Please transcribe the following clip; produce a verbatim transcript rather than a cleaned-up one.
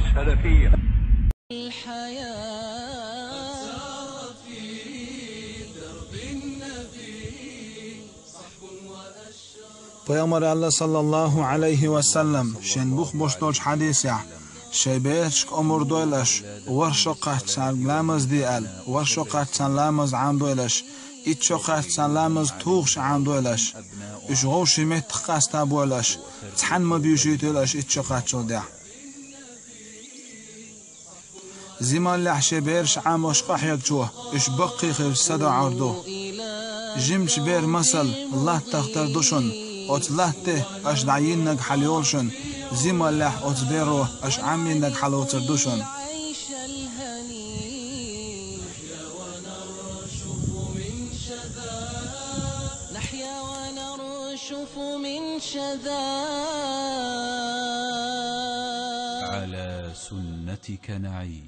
السلفية. Пайхамара аьлла, саллаллаху Ӏалайхи ва саллам, шен бух бош долчу хьадисехь: «Шайн берашка омра дойла аша, ворхӀ шо кхаьчча царна ламаз де аьлла, ворхӀ шо кхаьчча царна ламаз Ӏамадойла аша, итт шо кхаьчча царна ламаз тухуш Ӏамадойла аша. Уьш вовшийн меттах къаста бойла аша, цхьаьна ма буьйшийтийла аша итт шо кхаьччул тӀаьхьа». Зималлехь шен бераш Ӏамош къахьегчо уьш баккхий хилча садоӀур ду. Жимачу беран масал латтах тера ду шуна, оцу латта тӀе аша дӀайиннарг хьалайолу шуна, зималлехь оцу беро аша Ӏамийнарг хьалоцур ду шуна. نحيا ونرشف من شذا. على سنتك نعيش.